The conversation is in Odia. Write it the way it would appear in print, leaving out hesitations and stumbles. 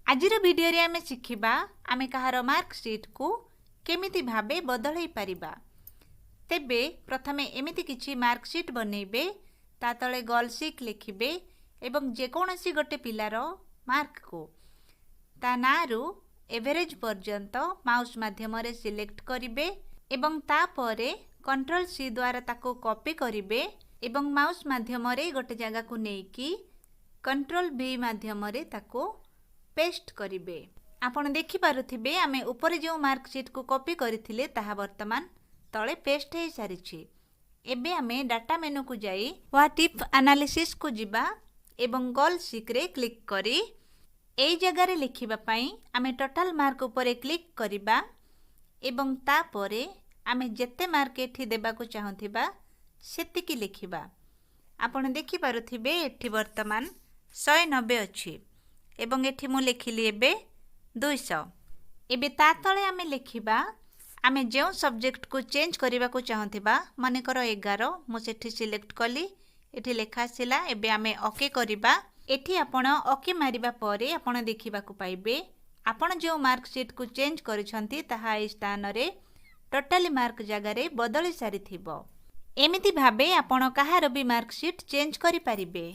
ଆଜିର ଭିଡ଼ିଓରେ ଆମେ ଶିଖିବା ଆମେ କାହାର ମାର୍କ ସିଟ୍କୁ କେମିତି ଭାବେ ବଦଳାଇ ପାରିବା। ତେବେ ପ୍ରଥମେ ଏମିତି କିଛି ମାର୍କ ସିଟ୍ ବନେଇବେ, ତା ତଳେ ଗଲ୍ ସିକ୍ ଲେଖିବେ ଏବଂ ଯେକୌଣସି ଗୋଟେ ପିଲାର ମାର୍କକୁ ତା ନାଁରୁ ଏଭରେଜ୍ ପର୍ଯ୍ୟନ୍ତ ମାଉସ୍ ମାଧ୍ୟମରେ ସିଲେକ୍ଟ କରିବେ ଏବଂ ତାପରେ କଣ୍ଟ୍ରୋଲ ସି ଦ୍ୱାରା ତାକୁ କପି କରିବେ ଏବଂ ମାଉସ୍ ମାଧ୍ୟମରେ ଗୋଟେ ଜାଗାକୁ ନେଇକି କଣ୍ଟ୍ରୋଲ ଭି ମାଧ୍ୟମରେ ତାକୁ ପେଷ୍ଟ କରିବେ। ଆପଣ ଦେଖିପାରୁଥିବେ, ଆମେ ଉପରେ ଯେଉଁ ମାର୍କ ସିଟ୍କୁ କପି କରିଥିଲେ, ତାହା ବର୍ତ୍ତମାନ ତଳେ ପେଷ୍ଟ ହୋଇସାରିଛି। ଏବେ ଆମେ ଡାଟା ମେନୁକୁ ଯାଇ what if ଆନାଲିସିସ୍କୁ ଯିବା ଏବଂ ଗଲ୍ ସିକ୍ରେ କ୍ଲିକ୍ କରି ଏଇ ଜାଗାରେ ଲେଖିବା ପାଇଁ ଆମେ ଟୋଟାଲ୍ ମାର୍କ ଉପରେ କ୍ଲିକ୍ କରିବା ଏବଂ ତାପରେ ଆମେ ଯେତେ ମାର୍କ ଏଠି ଦେବାକୁ ଚାହୁଁଥିବା ସେତିକି ଲେଖିବା। ଆପଣ ଦେଖିପାରୁଥିବେ, ଏଠି ବର୍ତ୍ତମାନ 190 ଅଛି ଏବଂ ଏଠି ମୁଁ ଲେଖିଲି ଏବେ 200। ଏବେ ତା ତଳେ ଆମେ ଲେଖିବା ଆମେ ଯେଉଁ ସବଜେକ୍ଟକୁ ଚେଞ୍ଜ କରିବାକୁ ଚାହୁଁଥିବା। ମନେକର 11 ମୁଁ ସେଠି ସିଲେକ୍ଟ କଲି, ଏଠି ଲେଖା ଆସିଲା। ଏବେ ଆମେ ଓକେ କରିବା। ଏଠି ଆପଣ ଓକେ ମାରିବା ପରେ ଆପଣ ଦେଖିବାକୁ ପାଇବେ, ଆପଣ ଯେଉଁ ମାର୍କ ସିଟ୍କୁ ଚେଞ୍ଜ କରିଛନ୍ତି, ତାହା ଏହି ସ୍ଥାନରେ ଟୋଟାଲି ମାର୍କ ଜାଗାରେ ବଦଳି ସାରିଥିବ। ଏମିତି ଭାବେ ଆପଣ କାହାର ବି ମାର୍କ ସିଟ୍ ଚେଞ୍ଜ କରିପାରିବେ।